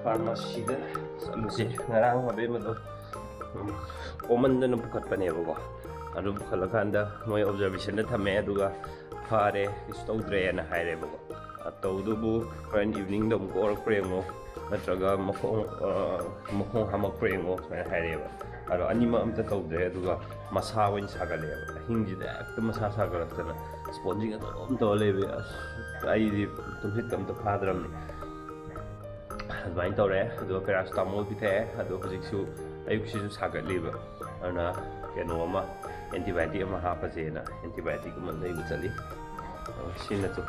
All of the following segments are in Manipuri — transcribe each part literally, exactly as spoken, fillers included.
ꯐꯥꯔꯃꯥꯁꯤꯗ ꯆꯠꯂꯨꯁꯦ꯫ ꯉꯔꯥꯡ ꯑꯕꯦꯝꯃꯗꯣ, ꯎꯝ, ꯄꯣꯝꯃꯟꯗꯅ ꯄꯨꯈꯠꯄꯅꯦꯕꯀꯣ꯫ ꯑꯗꯨ ꯄꯨꯈꯠꯂꯀꯥꯟꯗ ꯃꯣꯏ ꯑꯣꯕꯖꯥꯔꯕꯦꯁꯟꯗ ꯊꯝꯃꯦ, ꯑꯗꯨꯒ ꯐꯔꯦ, ꯀꯩꯁꯨ ꯇꯧꯗ꯭ꯔꯦꯅ ꯍꯥꯏꯔꯦꯕꯀꯣ꯫ ꯑ, ꯇꯧꯗꯨꯕꯨ ꯍꯣꯔꯦꯟ ꯏꯚꯤꯅꯤꯡꯗ ꯑꯃꯨꯛ ꯑꯣꯔꯛꯄ꯭ꯔꯥ ꯌꯦꯡꯉꯣ, ꯅꯠꯇ꯭ꯔꯒ ꯃꯈꯣꯡ, ꯑ, ꯃꯈꯣꯡ ꯍꯥꯝꯃꯛꯄ꯭ꯔꯥ ꯌꯦꯡꯉꯣ ꯁꯨꯃꯥꯏꯅ ꯍꯥꯏꯔꯛꯑꯦꯕ꯫ ꯑꯗꯣ ꯑꯅꯤꯃꯛ ꯑꯝꯇ ꯇꯧꯗ꯭ꯔꯦ, ꯑꯗꯨꯒ ꯃꯁꯥ ꯑꯣꯏꯅ ꯁꯥꯒꯠꯂꯛꯑꯦꯕ꯫ ꯑꯍꯤꯡꯁꯤꯗ ꯍꯦꯛꯇ ꯃꯁꯥ ꯁꯥꯒꯠꯂꯛꯇꯅ ꯁ꯭ꯄꯣꯟꯖꯤꯡ ꯑꯗꯨꯝ ꯇꯧꯔ ꯂꯩꯕ꯫ ꯑꯁ, ꯑꯩꯗꯤ ꯇꯨꯝꯁꯤꯠꯀ ꯑꯝꯇ ꯐꯥꯗ꯭ꯔꯕꯅꯤ꯫ ꯑꯗꯨꯃꯥꯏꯅ ꯇꯧꯔꯦ꯫ ꯑꯗꯨꯒ ꯄꯦꯔꯥꯁꯤꯇꯥꯃꯣꯜ ꯄꯤꯊꯛꯑꯦ꯫ ꯑꯗꯣ ꯍꯧꯖꯤꯛꯁꯨ ꯑꯌꯨꯛꯁꯤꯁꯨ ꯁꯥꯒꯠꯂꯤꯕ, ꯑꯗꯨꯅ ꯀꯩꯅꯣ ꯑꯃ, ꯑꯦꯟꯇꯤꯕꯥꯌꯣꯇꯤꯛ ꯑꯃ ꯍꯥꯞꯄꯁꯦꯅ ꯑꯦꯟꯇꯤꯕꯥꯌꯣꯇꯤꯛ ꯑꯃ ꯂꯩꯕ ꯆꯠꯂꯤ꯫ ꯑ, ꯁꯤꯅꯁꯨ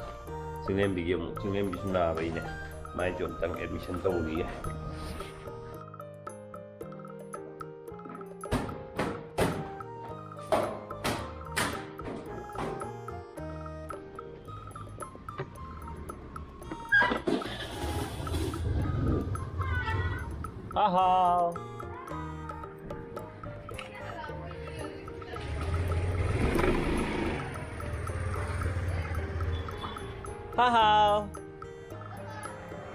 ꯆꯤꯡꯂꯦꯝꯕꯤꯒꯤ ꯑꯃꯨꯛ, ꯆꯤꯡꯂꯦꯝꯕꯤꯁꯨ ꯅꯥꯕꯩꯅꯦ, ꯃꯥꯏꯁꯨ ꯑꯝꯇꯪ ꯑꯦꯗꯃꯤꯁꯟ ꯇꯧꯔꯨꯈꯤꯒꯦ꯫ Hello. Hello.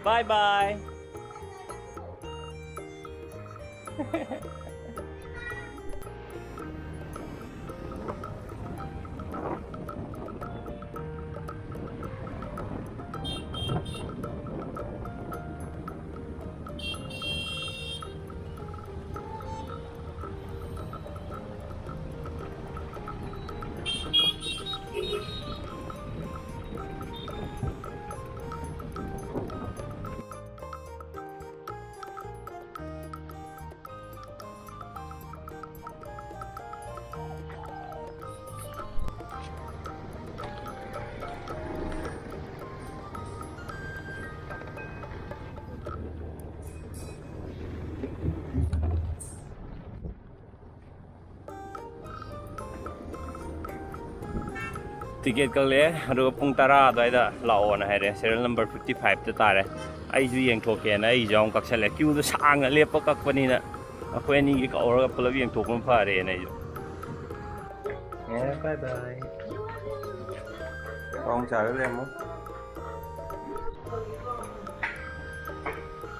Bye bye. Ticket ꯀꯛꯂꯛꯑꯦ, ꯑꯗꯨꯒ ꯄꯨꯡ ꯇꯔꯥ ꯑꯗꯨꯋꯥꯏꯗ ꯂꯥꯛꯑꯣꯅ ꯍꯥꯏꯔꯦ꯫ ꯁꯦꯔꯤꯌꯦꯜ ꯅꯝꯕꯔ ꯐꯤꯐꯇꯤ ꯐꯥꯏꯚꯇ ꯇꯥꯔꯦ꯫ ꯑꯩꯁꯨ ꯌꯦꯡꯊꯣꯛꯀꯦꯅ ꯑꯩꯁꯨ ꯑꯃꯨꯛ ꯀꯛꯁꯜꯂꯦ꯫ ꯀ꯭ꯌꯨꯗꯣ ꯁꯥꯡꯅ ꯂꯦꯞꯄ ꯀꯛꯄꯅꯤꯅ ꯑꯩꯈꯣꯏ ꯑꯅꯤꯒꯤ ꯀꯧꯔꯒ ꯄꯨꯂꯞ ꯌꯦꯡꯊꯣꯛꯄꯅ ꯐꯔꯦꯅ ꯑꯩꯁꯨ꯫ ꯑꯦ, bye bye꯫ ꯈꯣꯡ ꯆꯥꯔ ꯂꯩꯔꯝꯃꯣ꯫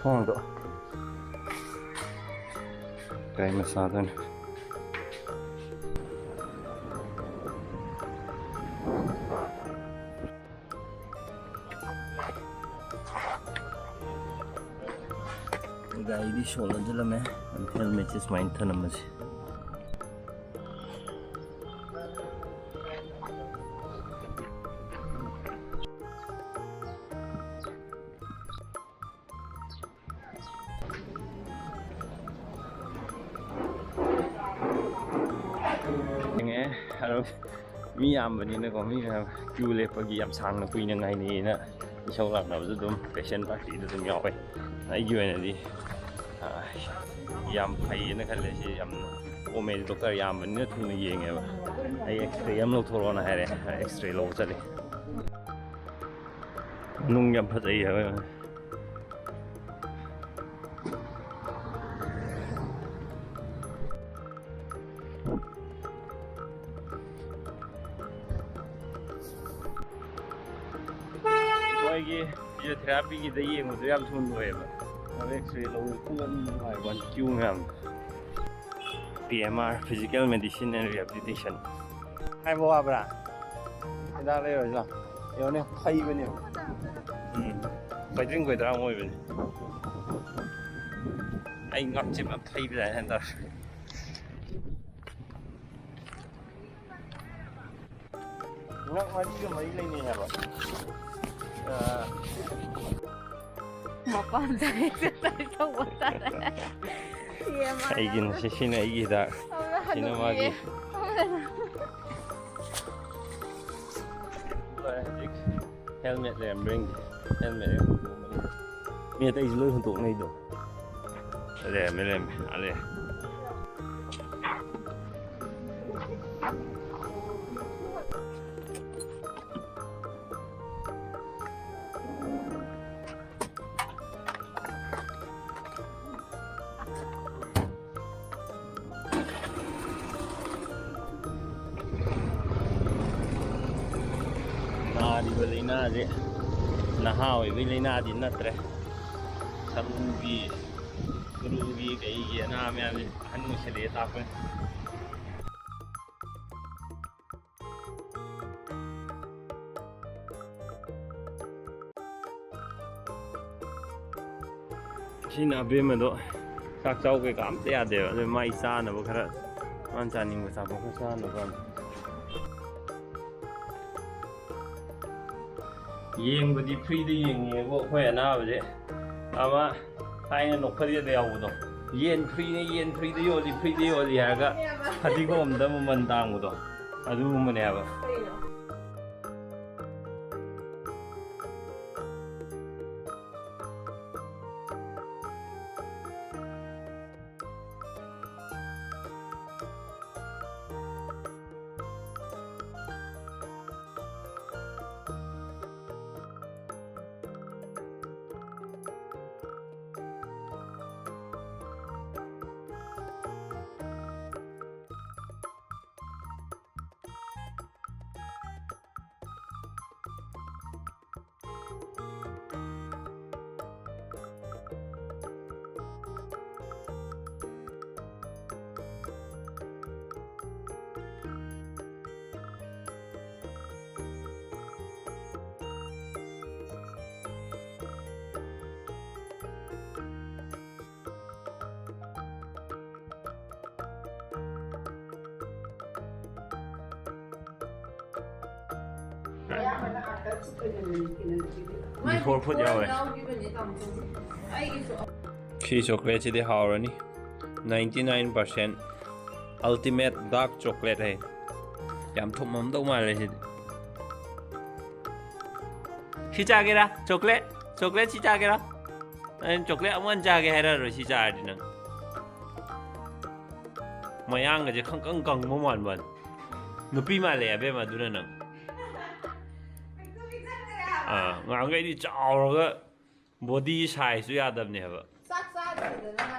ꯊꯣꯡꯗꯣ ꯀꯩ ꯃꯆꯥꯗꯨꯅ꯫ ꯒꯥꯔꯤꯗꯤ ꯁꯣꯛ ꯂꯣꯟꯁꯤꯜꯂꯝꯃꯦ꯫ ꯍꯦꯜꯃꯦꯠꯁꯦ ꯁꯨꯃꯥꯏꯅ ꯊꯅꯝꯕꯁꯦ꯫ ꯌꯦꯡꯉꯦ꯫ ꯑꯗꯣ ꯃꯤ ꯌꯥꯝꯕꯅꯤꯅꯀꯣ, ꯃꯤ ꯃꯌꯥꯝ ꯀ꯭ꯌꯨ ꯂꯦꯞꯄꯒꯤ ꯌꯥꯝ ꯁꯥꯡꯅ ꯀꯨꯏꯅ ꯉꯥꯏꯅꯩꯌꯦꯅ ꯏꯁꯧ ꯂꯥꯡꯅꯕꯁꯨ ꯑꯗꯨꯝ ꯄꯦꯁꯦꯟ ꯄꯥꯔꯇꯤꯗ ꯑꯗꯨꯝ ꯌꯥꯎꯋꯦ꯫ ꯑꯩꯒꯤ ꯑꯣꯏꯅꯗꯤ, ꯑ, ꯌꯥꯝ ꯐꯩꯌꯦꯅ ꯈꯜꯂꯦ꯫ ꯁꯤ ꯌꯥꯝ ꯀꯣꯝꯃꯦ꯫ ꯗꯣꯛꯇꯔ ꯌꯥꯝꯕꯅꯤꯅ ꯊꯨꯅ ꯌꯦꯡꯉꯦꯕ꯫ ꯑꯩ ꯑꯦꯛꯁꯔꯦ ꯑꯃ ꯂꯧꯊꯣꯔꯛꯑꯣꯅ ꯍꯥꯏꯔꯦ꯫ ꯑꯦꯛꯁꯔꯦ ꯂꯧꯕ ꯆꯠꯂꯤ꯫ ꯅꯨꯡ ꯌꯥꯝ ꯐꯖꯩ ꯍꯥꯏꯕ꯫ ꯃꯣꯏꯒꯤ ꯐꯤꯖꯤꯑꯣꯊꯦꯔꯥꯄꯤꯒꯤꯗ ꯌꯦꯡꯕꯗꯣ ꯌꯥꯝ ꯊꯨꯅ ꯂꯣꯏꯌꯦꯕ꯫ ꯑꯗꯣ ꯑꯦꯛꯁꯔꯦ ꯂꯧꯕꯗꯣ ꯄꯨꯡ ꯑꯅꯤ ꯉꯥꯏꯕ ꯋꯥꯅꯤ, ꯀ꯭ꯌꯨ ꯃꯌꯥꯝ꯫ P M R, Physical Medicine and Rehabilitation꯫ ꯍꯥꯏꯕ ꯋꯥꯕ꯭ꯔꯥ? ꯍꯤꯗꯥꯛ ꯂꯩꯔꯣꯏꯁꯤ ꯂꯥꯎ꯫ ꯌꯦꯡꯉꯨꯅꯦ, ꯐꯩꯕꯅꯦꯕ꯫ ꯎꯝ꯫ ꯄꯩꯗ꯭ꯔꯤꯡ ꯄꯩꯗ꯭ꯔꯥꯡ ꯑꯣꯏꯕꯅꯦ꯫ ꯑꯩ ꯉꯛꯁꯦ ꯐꯖꯅ ꯐꯩꯕꯖꯥꯠꯅꯤ ꯍꯟꯗꯛ꯫ ꯉꯛ ꯃꯔꯤꯒ ꯃꯔꯤ ꯂꯩꯅꯩ ꯍꯥꯏꯕ꯫ ꯑ, ꯃꯄꯥꯟꯗ ꯑꯦꯛꯁꯔꯁꯥꯏꯁ ꯇꯧꯕ ꯇꯥꯔꯦ꯫ ꯁꯤ ꯑꯃ ꯑꯩꯒꯤꯅ ꯁꯤ, ꯁꯤꯅ ꯑꯩꯒꯤ ꯍꯤꯗꯥꯛ꯫ ꯑꯃꯅ ꯁꯤꯅ ꯍꯅꯨꯕꯤ, ꯃꯥꯒꯤ꯫ ꯑꯃꯅ ꯍꯧꯖꯤꯛ ꯍꯦꯜꯃꯦꯠ ꯂꯩꯔꯝꯕ꯭ꯔꯥ ꯌꯦꯡꯒꯦ꯫ ꯍꯦꯜꯃꯦꯠ ꯂꯩꯔꯝꯕ꯭ꯔꯥ? ꯃꯤ ꯑꯇꯩꯁꯨ ꯂꯣꯏ ꯍꯨꯟꯗꯣꯛꯅꯩꯗꯣ꯫ ꯂꯩꯔꯝꯃꯦ, ꯂꯩꯔꯝꯃꯦ꯫ ꯑꯥ, ꯂꯩꯔꯦ꯫ ꯅꯥꯔꯤꯕ ꯂꯥꯏꯅꯥꯁꯦ ꯅꯍꯥ ꯑꯣꯏꯕꯒꯤ ꯂꯥꯏꯅꯥꯗꯤ ꯅꯠꯇ꯭ꯔꯦ꯫ ꯁꯔꯨꯒꯤ, ꯁꯔꯨꯒꯤ ꯀꯩꯒꯤ ꯑꯅꯥꯕ ꯃꯌꯥꯝꯁꯦ ꯑꯍꯟ ꯑꯣꯏꯁꯤꯜꯂꯛꯑꯦ ꯇꯥꯛꯄꯅꯤ꯫ ꯁꯤꯅ ꯑꯕꯦꯝꯃꯗꯣ ꯆꯥꯛ ꯆꯥꯎ ꯀꯩꯀꯥ ꯑꯝꯇ ꯌꯥꯗꯦꯕ, ꯑꯗꯨ ꯃꯥꯏ ꯆꯥꯅꯕ ꯈꯔ, ꯃꯥꯅ ꯆꯥꯅꯤꯡꯕ ꯑꯆꯥꯄꯣꯠ ꯈꯔ ꯆꯥꯅꯕ꯫ ꯌꯦꯡꯕꯗꯤ ꯐ꯭ꯔꯤꯗ ꯌꯦꯡꯉꯦꯕꯨ ꯑꯩꯈꯣꯏ ꯑꯅꯥꯕꯁꯦ꯫ ꯑꯃ ꯊꯥꯏꯅ ꯅꯣꯛꯐꯗꯦꯗ ꯌꯥꯎꯕꯗꯣ, "ꯌꯦꯟ ꯐ꯭ꯔꯤꯅꯦ, ꯌꯦꯟ ꯐ꯭ꯔꯤꯗ ꯌꯣꯜꯂꯤ, ꯐ꯭ꯔꯤꯗ ꯌꯣꯜꯂꯤ" ꯍꯥꯏꯔꯒ ꯐꯗꯤꯒꯣꯝꯗ ꯃꯃꯜ ꯇꯥꯡꯕꯗꯣ, ꯑꯗꯨꯒꯨꯝꯕꯅꯦ ꯍꯥꯏꯕ꯫ Before food ꯌꯥꯎꯋꯦ꯫ ꯁꯤ ꯆꯣꯀ꯭ꯂꯦꯠꯁꯤꯗꯤ ꯍꯥꯎꯔꯅꯤ꯫ Ninety nine percent ultimate dark chocolate ꯍꯥꯏ꯫ ꯌꯥꯝ ꯊꯨꯝꯃꯝꯗꯧ ꯃꯥꯜꯂꯦ ꯁꯤꯗꯤ꯫ ꯁꯤ ꯆꯥꯒꯦꯔꯥ? ꯆꯣꯀ꯭ꯂꯦꯠ? ꯆꯣꯀ꯭ꯂꯦꯠ ꯁꯤ ꯆꯥꯒꯦꯔꯥ? ꯑꯩꯅ ꯆꯣꯀ꯭ꯂꯦꯠ ꯑꯃꯨꯛ ꯍꯟꯅ ꯆꯥꯒꯦ ꯍꯥꯏꯔꯛꯑꯔꯣꯏ ꯁꯤ ꯆꯥꯔꯗꯤ ꯅꯪ꯫ ꯃꯌꯥꯡꯒꯁꯦ ꯈꯪꯀꯪ ꯀꯪꯕ ꯃꯥꯟꯕ ꯋꯥꯅꯤ꯫ ꯅꯨꯄꯤ ꯃꯥꯜꯂꯦ ꯑꯕꯦꯝꯃ ꯑꯗꯨꯅ ꯅꯪ꯫ ꯑꯥ, ꯉꯍꯥꯟꯈꯩꯗꯤ ꯆꯥꯎꯔꯒ body sizeꯁꯨ ꯌꯥꯗꯕꯅꯦ ꯍꯥꯏꯕ꯫ ꯆꯥꯛ ꯆꯥꯗ꯭ꯔꯤꯗꯅ